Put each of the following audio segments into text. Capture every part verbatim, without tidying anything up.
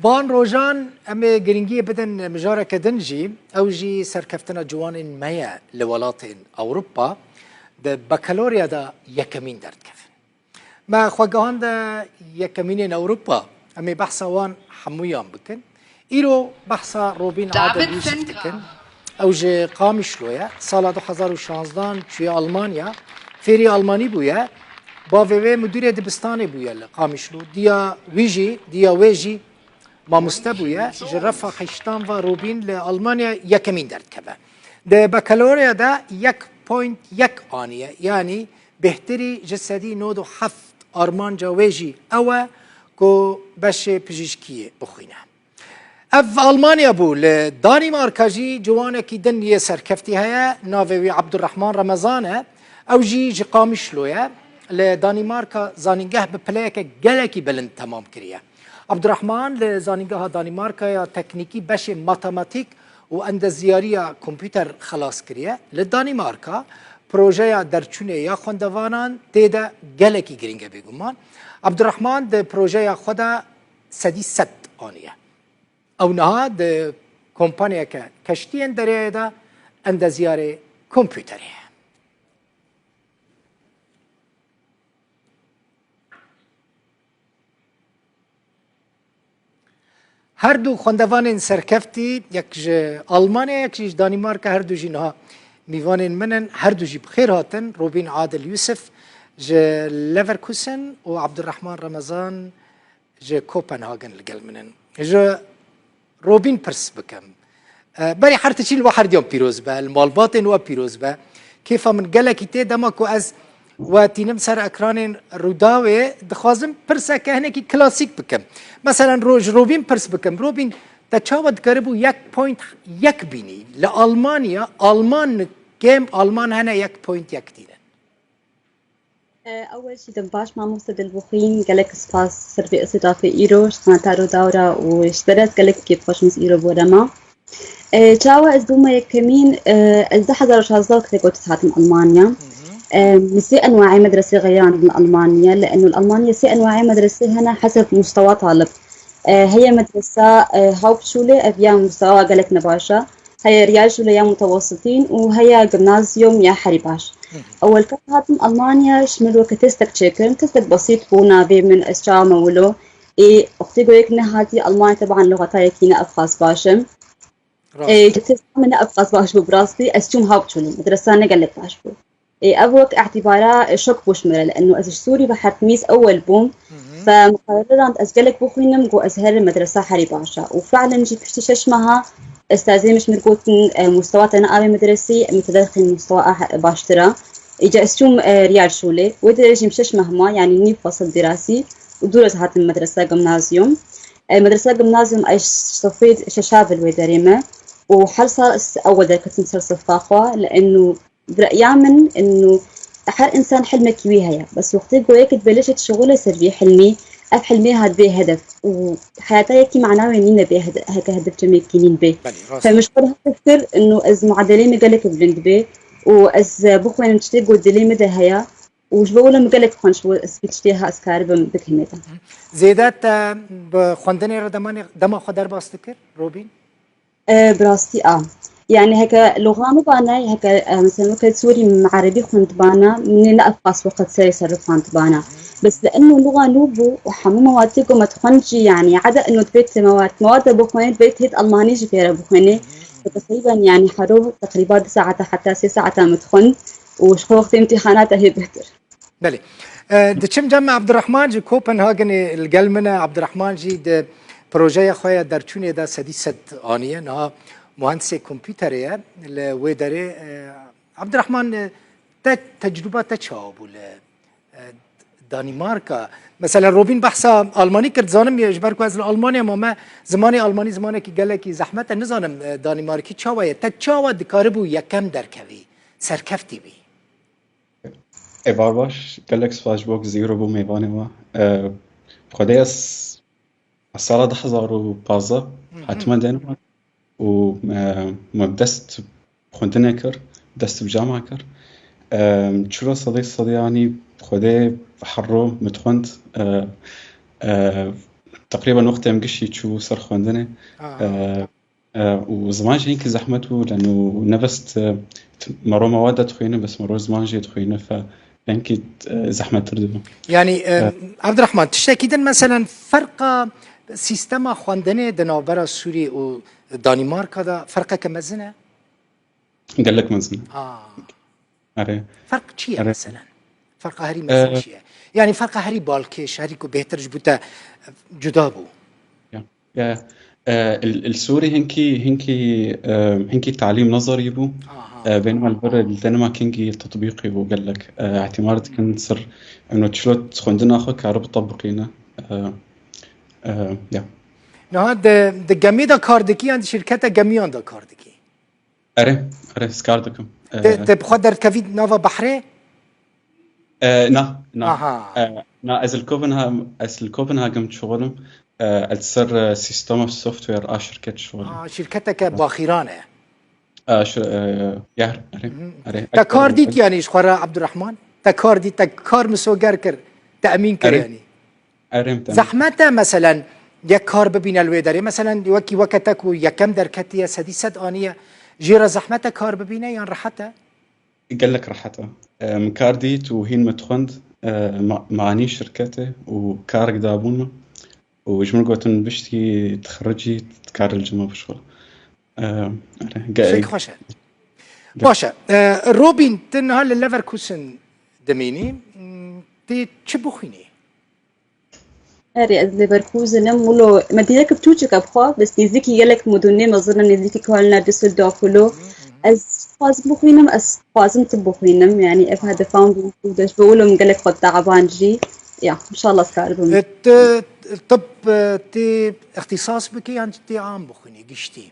Van rojan em ê girîngiyê bidin mijareke din jî, ew jî serkeftina ciwanên me ye li welatên Ewropa. Di bakalorya de yekemîn derdikevin. Me xwe gihande yekemînên Ewropa, em ê behsa wan hemûyan bikin. Îro behsa Robîn Adil Yusuf dikin. Ew ji Qamişlo ye. Sala du hezar û şanzdan çûye Almanya. Fêrî Almanî bûye. Bavê wê mudîrê dibistanê bûye li Qamişlo. Diya wî jî, diya wê jî mamoste bûye. Ji refa heştan ve Robîn li Almanya yekemîn derdikeve. Di bakalorya de yek point yek aniye. Yanî bêhtirî ji sedî nod û heft armanca wê jî ew e ku beşê pijîşkiyê bixwîne. Ev Almanya bû, li Danîmarka jî ciwanekî din yê serkeftî heye, navê wî Abdurrahman Remezan e. Ew jî ji Qamişlo ye. Li Danîmarka zanîngeh bi pileyeke gelekî bilind temam kiriye. Abdurrahman li Zanîngeha Danîmarka ya Teknîkî beşê matematîk û endezyariya kompûter xelas kiriye. Li Danîmarka projeya derçûnê ya xwendevanan tê de gelekî girîng e bêguman. Abdurrahman di projeya xwe de sedî sed aniye. Ew niha di kompaniyeke keştiyên deryayê de endezyarê kompûterê ye. Her du xwendevanên serkeftî, yek ji Almanya, yek jî ji Danîmarka, her du jî niha mîvanên min in. Her du jî bi xêr hatin. Robîn Adil Yusuf ji Leverkusen û Abdurrahman Remezan ji Kopenhagen li gel min in. Ji Robîn pirs bikim. E, berî her tiştî li we herdiyan pîroz be, li malbatên we pîroz be. Kêfa min gelekî tê dema ku ez we tînim ser ekranên Rûdawê, dixwazim pirseke hinekî klasîk bikim. Meselen ro-, ji Robîn pirs bikim. Robîn, te çawa dikaribû yek point yek bînî? Li Almanya, Alman kêm, Alman hene yek point yek tînin. E, ewel jî dem baş mamoste Dilbixwîn, gelek spas ser vê îstîdafê îro ji qanata Rûdaw re û ji te re ez gelek kêfxweş im ez îro bo re ma. E, çawa ez bûme yekemîn, e, ez du hezar û şazde wextê got ez hatim Almanya. E, min sê enwayê medresê xeyirandin Almanya, li eno li Almanya sê enwayê medresê hene heseb mustewa talib. E, heye medresa, e, Hauptschule, ev ya mustewa gelek nebaş e. Heye Realschule ya mutewesitîn û heye gimnazyum ya herî baş. Ewel ket hatim Almanya, ji min re weke testek çêkirin. Testek besît bû, navê min ez çawa me wilo. Ê, wextê ku yek nehatî Almanya, teban luxeta yekî ne ev qas baş im. Rast. Ê, testa min ne ev qas baş bû, bi rastî. Ez çûm Hauptschule, medresa ne gelek baş bû. Ê, ev wek îtîbara, e, şok bû ji min re, li eno ez ji Sûrî ve hertimîz ewel bûm. Fe min qerar rand ez gelek bixwînim, got ez herim medresa herî baş e. Û fe'len jî piştî şeş meha ustazê min ji min gotin, e, mustewa te ne avê medresî, em ê te derxîn mustewa a he-, baştir a. Îca ez çûm, e, Realschule. Wê derê jî min şeş meh ma, yanî nîv fesil dirasî û dû roj hatim medresa gimnazyum. E, medresa gimnazyum ez sifê şeşa ve li wê derê me û her sal ez ewel derketim ser sifa xwe, li eno Bi re'ya min, inu her insan hilmekî wî heye. Bes wextê ku yek dibêje dişixule ser vî hilmî, ev hilmê hat bê hedef û heyata yekî mana wê nîne bê hede-, heke hedef cemekî nîn bê. Belê, rast. Fe min ji xwe re hedef kir, inu ez muadelê min gelek bilind bê û ez bixwînim tiştê ku dilê min de heye û ji bo wilo min gelek xwenç bû ez vî tiştê ha ez karibim bikimê de. Zêde te bi xwendinê re demanê-, dema xwe derbas dikir, Robîn? E, bi rastî a. Yanî heke luxa nû bane, heke, e, mesela weke Sûrî min erebî xwendibana, min ê ne ev qas weqt serê ser xwendibana. Bes li eno luxa nû bû û hemû mewatê ku me dixwend jî, yanî ede eno dibêt mewat, mewate bixwînê, dibêt hêt Almanî jî pê re bixwînê. Teqrîben, yanî hero teqrîba du saeta heta sê saeta min dixwend û ji xwe wextê îmtîhanata hê bêhtir. Belê. E, diçim cem me Abdurrahman ji Kopenhagenê li gel min e. Abdurrahman jî di projeya xwe ya derçûnê de sedî sed aniye. Niha muhendisê kompûterê ye. Li wê derê, e, Abdurahman, e, te tecrûba te çawa bû li, e, Danîmarka? Mesela Robîn behsa Almanî kir, dizanim ye, ji ber ku ez li Almanya mame, zimanê Almanî zimanekî gelekî zehmet e. Nizanim, e, Danîmarkî çawa ye? Te çawa dikaribû yekem derkevî, serkeftî bî? Êvar baş, gelek spas ji bo ku zîro bû mêvanê me. E, Xwedê ez sala du hezar û pazdeh Hı hı. hatime Danimark û, e, me dest xwendinê kir, dest bi cama kir. E, çilo sedî sedî anî Xwedê herro min dixwend, e, e, Teqrîben wextê em giştî çû ser xwendinê. Aha. E, e, û ziman jî hinkî zehmet bû, leno nebes, e, mero mewad dixwîne, bes mero ziman jî dixwîne, fe hinkî, e, zehmettir dibû. Yanî, e, E, Abdurrahman, tiştekî din, meselen, ferqa sîstema xwendinê di navbera Sûrî û Danîmarka de ferqeke mezin e? Gelek mezin e. A. Erê. Ferq çi ye, erê, meselen? Ferqa herî mezin, e, çi ye? Yanî ferqa herî balkêş, herî ku bêhtir ji bo te cuda bû? Ya. Ya. E, il, il Sûrî hinkî, hinkî, e, hinkî talîm nezerî bû. Aha. E, bênma li vir li Denmark hinkî tetbîqî bû gelek. E, îtîmar dikin ser eno çilo xwendina xwe kare bitebiqîne. E, e, ya. Niha di, di gemî de kar dikî yan di şîrketa gemiyan de kar dikî? Erê, erê, ez kar dikim. Te, e, te bi xwe derdikevî nava behrê? E, na, na. Aha. E, na, ez li Copenhagen, ez li Copenhagen dişuxulim. E, ez ser, e, sîstema software a şirket dişuxulim. A, şirketeke baxîran e. E, şi-, e, ya, erê, mhm, erê. Te kar dît yanî ji xwe re, Abdurrahman? Te kar dît, te kar misoger kir, te emîn kir, erê, yanî? Erê, em tane. Zehmet e, meselen, yek kar bibîne li wê derê. Meselen, wekî weke te ku yekem derketiye, sedî sed aniye, jê re zehmet e kar bibîne yan rehet e? Gelek rehet e. E, min kar dît û hîn min dixwend, e, ma-, me anî şirketê û karek dabûn min û ji min gotin, biştî tixiricî, dikarî li cem me bişuxulî. E, erê, ge-, Şêk xweş e. Ge- Baş e. E, Robîn, tu niha li Leverkusen dimînî. Hmm, tê çi bixwînî? Erê, ez Leverkusen im, wilo me dîrek biçûçik e bi xwe, bes nêzîkî gelek mudûnê mezin e, nêzîkî Köln e, Düsseldorf, wilo. Ez dixwazim bixwînim, ez dixwazim tib bixwînim, yanî ev hedefa min bû, ji bo wilo min gelek xwe teban jî. Ya, inşallah ez karibim. E, tu tib, e, tê îxtîsas bikî yan tê am bixwînî, giştî?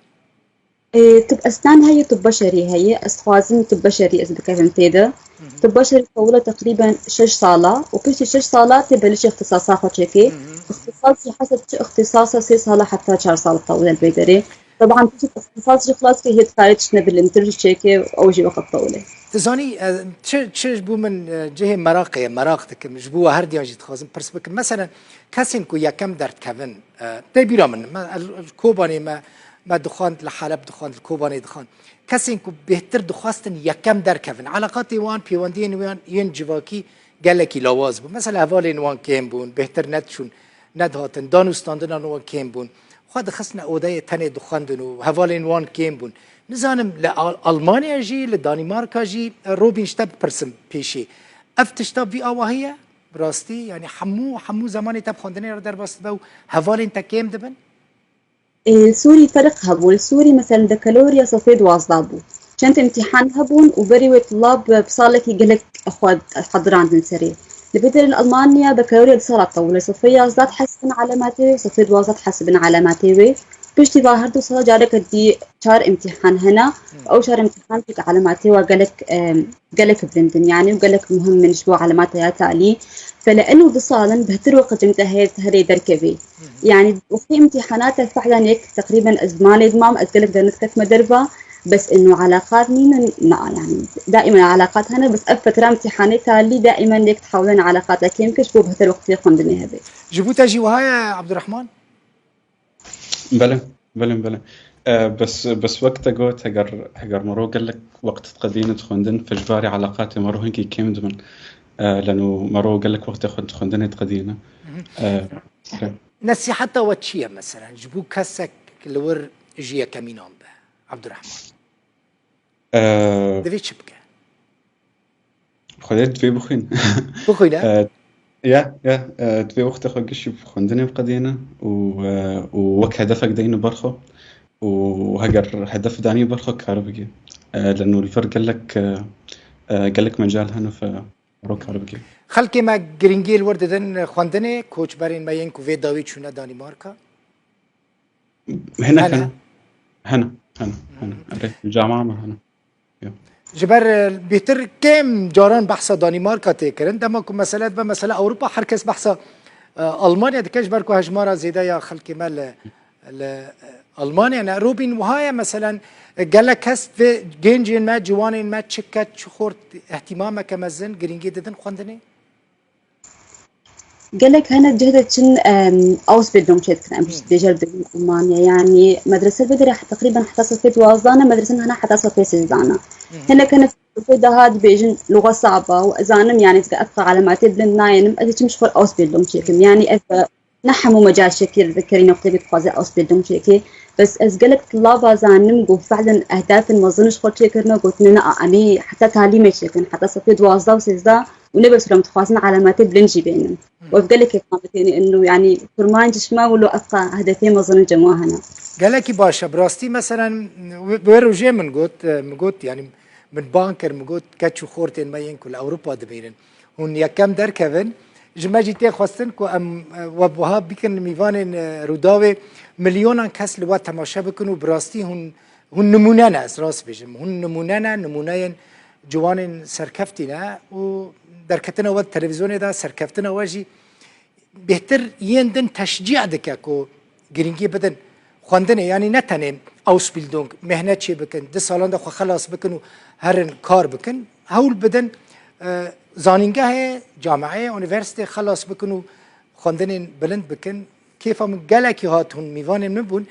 Ê, tib esnan heye, tib beşerî heye. Ez dixwazim tib beşerî ez bikevim tê de. Hı hı. Tib beşerî tewile teqrîben şeş sala û piştî şeş sala tê belişê îxtisasa xwe çêkê. Hı hı. Îxtisas jî heseb çi îxtisasa sê sala heta çar sala tewile li vê derê. Teban piştî îxtisas jî xilas kê hê dikarê tiştine bilinder jî çêkê, ew jî wexet tewile. Tu zanî, e, çi, çi ji bo min, e, cihê meraqê ye, meraq dikim. Ji bo we herdiyan jî dixwazim pirs bikim. Meselen, kesên ku yekem derdikevin, e, tê bîra min, me, li Kobanê me, me dixwend, li Heleb dixwend, li Kobanê dixwend. Kesên ku bêhtir dixwestin yekem derkevin, eleqatê wan, pêwendiyên wan yên civakî gelekî lawaz bû. Mesela hevalên wan kêm bûn, bêhtir nediçûn, nedihatin, danûstandinan wan kêm bûn. Xwe dixistine odeyê tenê dixwendin û hevalên wan kêm bûn. Nizanim li Al-, Almanya jî, li Danîmarka jî, e, Robîn, ji te bipirsim pêşî. Ev tişta vî awahî ye? Bi rastî, yanî hemû, hemû zemanê te bi xwendinê re derbas dibe û hevalên te kêm dibin? Ê, li Sûrî ferq hebû. Li Sûrî, meselen, bakalorya sefê duwazdeh bû. Çend îmtîhan hebûn û berî wê tulab bi salekî gelek xwe hedirandin serê. Li vê derê li Almanya bakalorya du sala tewile. Sefê yazdeh dihesibin elematê wê, sefê duwazdeh dihesibin elematê wê. Piştî va her du sala careke dî çar îmtîhan hene. Ew çar îmtîhan jî elematê wa gelek, em, gelek bilind in, yanî û gelek muhim in ji bo elamata ya talî. Fe li eno du sal in bêhtir wexit ji te heye herê derkevî. Yanî wextê îmtîhanat e fehlen yek teqrîben ez malê dimam, ez gelek dernediketime derva, bes eno eleqat nînin, na, yanî daîmen eleqat hene, bes ev fetra îmtîhanê talî daîmen yek dihewlin eleqata kêm kir ji bo bêhtir wextê xwendinê hebe. Ji bo te jî wiha ye, Abdurrahman? Belê, belê, belê. E, bes, bes wek te got, heger, heger mero gelek wext diqedîne di xwendin, fe ji barî eleqatê mero hinkî kêm dibin. E, leno mero gelek wextê xwe di xwendinê diqedîne. Mhm. E, e. Nesîheta we çi ye, meselen, ji bo kesek li wir ji yekemînan be, Abdurrahman? E, Divê çi bike? Xwedê divê bixwîn. Bixwîne? E, ya, ya, e, divê wextê xwe gişî bi xwendinê biqedîne û, e, û wek hedefek deyne ber xwe û heger hedef danî ber xwe kar bike. E, leno li vir gelek, e, e, gelek mecal hene fe ro kar bike. Xelkê me giringiyê li wir didin xwendinê, koçberên me yên ku vê dawî çûne Danîmarka? Hinek hene. Hene, hene, hene. Erê, cama me hene. Ya. Ji ber, e, bêhtir kêm caran behsa Danîmarka tê kirin. Dema ku mesele dibe mesela Ewropa, her kes behsa, e, Almanya dike, ji ber ku hejmara zêde ya xelkê me li, li, e, Almanya ne. Robîn, wiha ye, meselen, e, gelek kes vê gencên me, ciwanên me çi ket, çi xort, îhtimameke mezin, giringî didin xwendinê? Gelek hene cih diçin, em, Ausbildung çêdikin, em jî dêje dibêjin Almanya. Yanî medrese bigire teqrîben heta sefê duwazdana, medrese hene heta sefê sêzdana. Hinek hene sefê daha dibêjin luxa saba û ez zanim, yanî ez ev qe elematê bilind nayênim, ez diçim ji xwe Ausbildung çêkim. Yanî ev ne hemû mecal çêkir dikerî noqtê bê dixwaze Ausbildung çêkê. Bes ez gelek tilaba zanim ku fehlen ehdafên mezin ji xwe çêkirine, gotine ne, a, em ê heta talîmê çêkin, heta sefê duwazdeh û sêzdeh û ne bes em dixwazin elematê bilind jî bênin. Û ev gelekê qametêne inu, yanî kurmanc ji me wilo ev qa hedefê mezin cem wa hene. Gelekî baş e, bi rastî, meselen, wê, wê rojê min got, e, min got, yanî min bang kir, min got, keç û xortên me yên ku li Ewropa dimînin, hûn yekem derkevin. Ji me jî tê xwestin ku em, e, we buha bikin mîvanên, e, Rûdawê, milyonan kes li we temaşe bikin û bi rastî hûn, hûn nimûne ne, ez rast bêjim. Hûn nimûne ne, nimûneyên ciwanên serkeftî ne û derketina we di televîzyonê de, serkeftina we jî bêhtir yên din teşcî dike ku girîngî bidin xwendinê, yanî ne tenê Ausbildung, mehnet çê bikin, di salan de xwe xelas bikin û herin kar bikin, hewl bidin, e, zanîngehê, cameyê, unîversîtê xelas bikin û xwendinên bilind bikin. Kêfa min gelekî hat hûn mîvanên min bûn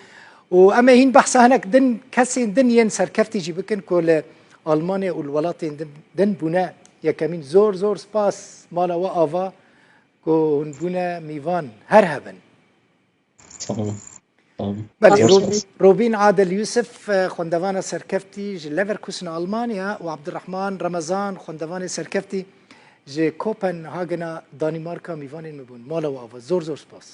û em ê hîn behsa hinek din kesên din yên serkeftî jî bikin ku li Almanya û li welatên din, din bûne yekemîn. Zor zor spas, mala we ava, ku hûn bûne mîvan, her hebin. Sağ olun. Sağ olun. Belê, Sağ olun. Robîn, Robîn Adil Yusuf, e, xwendevana serkeftî ji Leverkusen Almanya û Abdurrahman Ramazan, xwendevanê serkeftî ji Kopenhagena Danîmarka mîvanên min bûn. Mala we ava. Zor zor spas.